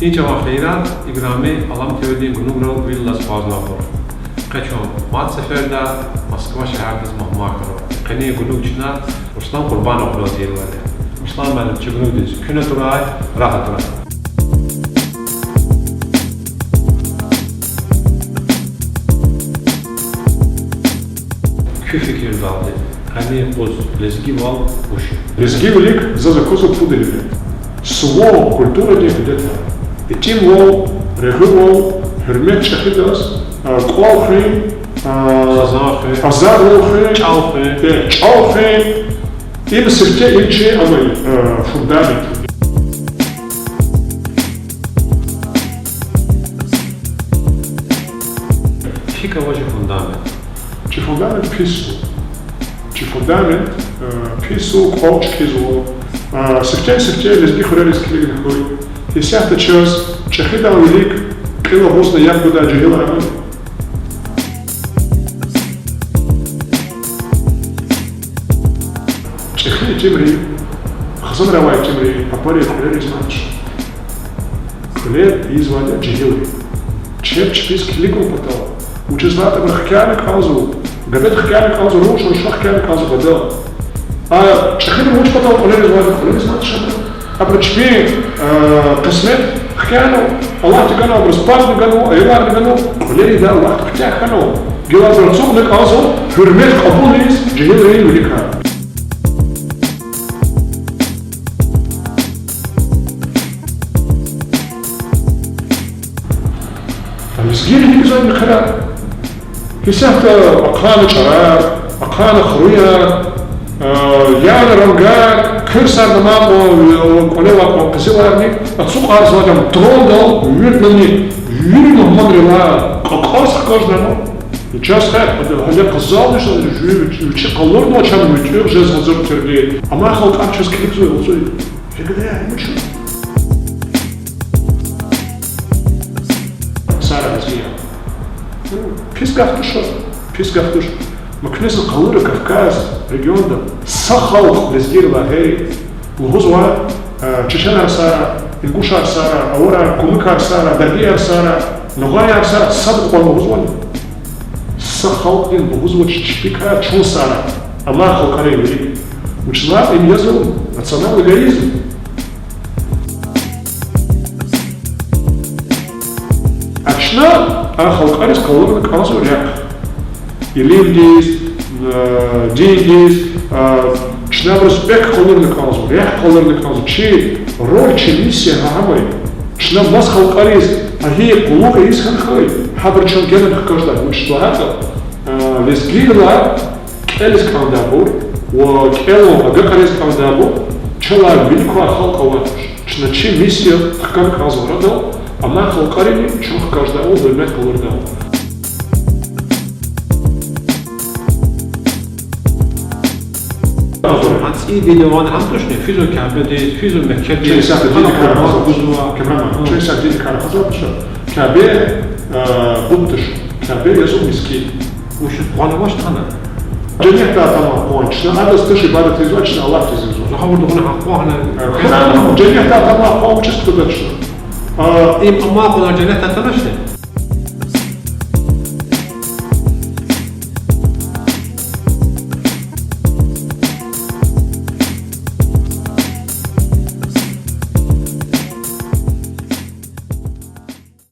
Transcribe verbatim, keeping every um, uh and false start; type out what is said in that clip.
И чӀаван хийирар, играми Алам ТВ-дин гунуграл вил алаз акъвазнавайбур. Къе чун мад сеферда Москва шегьердиз мугьман хьанва. Къенин гунуг чна Руслан Къурбанован зирвал я. Руслан муаллим, чи гунугдиз куьн атурай, рагьат атурай. Куь фикирдалди, къенин юкъуз лезгивал вуч я? Лезгивилик заз аквазва пуд элемент. Сувун культурадин адетар. Итимвал, регъуьвал, гьуьрмет чӀехидаз, а, кӀвал хуьн, а, азарлу хуьн, чӀал хуьн. Э, чӀал хуьн. Им сифте им чи, амай, э, фундамент. ГьикӀ ава чи фундамент? Чи фундамент писва. Чи фундамент, э, писва, кӀвал чкӀизва. Э, сифте-сифте лезги хуьрериз килигна хьуй. Исятда чаз чӀехидан вилик кьил агъузна яб гудай жегьилар амани? ЧӀехи итимри, хизанра авай итимри папари кьуьлер ийиз ман туш. Кьуьлер ийизвайди я жегьилри. Чеб чпиз килигун патал. Вучиз лагьайтӀа абуру хкяна кӀанзава гадади, хкяна кӀанзава руш, рушаз хкяна кӀанзава гада. А чӀехибуру вуч патал кьуьлер ийизвайди я? Кьуьлер ийиз ман туш абуру. Абуру чпин, э, къисмет хкянава, Аллагьди ганва абуруз, падни ганва, аяларни ганва, кьуьлер ийидай вахт куьтягь хьанва. Гила абуру ацукьна кӀанзава гьуьрмет кьабулиз жегьилрин виликай. Лезгийри гьикӀ ийизвайди я мехъерар? Исятда ахъайна чӀарар, ахъайна хуруяр, э, яна рангар, куьрсар, намай кьван, э, кӀвале авай кьван къизиларни, ацукьарзавайди ам трондал виридалайни, вири мугьманрилай кьакьаз хкажна ам. Чаз хьайи, гьада гьеле къазалдиз жув вич-, вичи къалурнава, чан муьтӀуьгъ жез гьазур тирди. Амай халкьар чаз килигзава лугьузва. ГьикӀ я, вуч я? Сара лезги я. Пис гаф туш, пис гаф туш. Ма куьне заз къалура Кавказ регионда са халкь лезгийрилай гъейри, лугьузва, э, чеченар сара, ингушар сара, аварар, кумыкар сара, дагияр сара, нугъаяр сара, сад кьван лугьузвани? Са халкьдин лугьузвач чпикай чун сара, амай халкьарин вилик. Вучиз лагьайтӀа им язва национал эгоизм. А чна а халкьариз къалурна кӀанзава рехъ. Илимдиз, э, диндиз, э, чна абуруз экв къалурна кӀанзава, рехъ къалурна кӀанзава. Чи роль, чи миссия гьа гьам я. Чна маса халкьариз гьа гьи къуллугъ ийиз хьайитӀа, гьабуру чун генани хкаждай, вучиз лагьайтӀа, э, лезгийрилай кӀелиз кӀандайбур ва кӀелун агакьариз кӀандайбур чалай вилик квай халкь авай туш. Чна чи миссия хкана кӀанзава арадал, амай халкьарини чун хкаждайвал, гьуьрмет къалурдайвал. Гьа цӀийи динивал гьам тушни, физва Кябедиз, физва Меккедиз, чун исятда дин кар гьазва, гузва. Камераман, чун исятда дин кар гьазва туш. Кябе, э, бут туш. Кябе язва мискӀин. Вучиз къван авач гьана? Женнетдай атанвай къван, чна адаз туш ибадат ийизва, чна Аллагьдиз ийизва. Зун гьабур тухуна гьа къван гьана. Э, женнетдай атанвай къван вучиз кутадач чна? А, им амай къван женнетдай атаначни?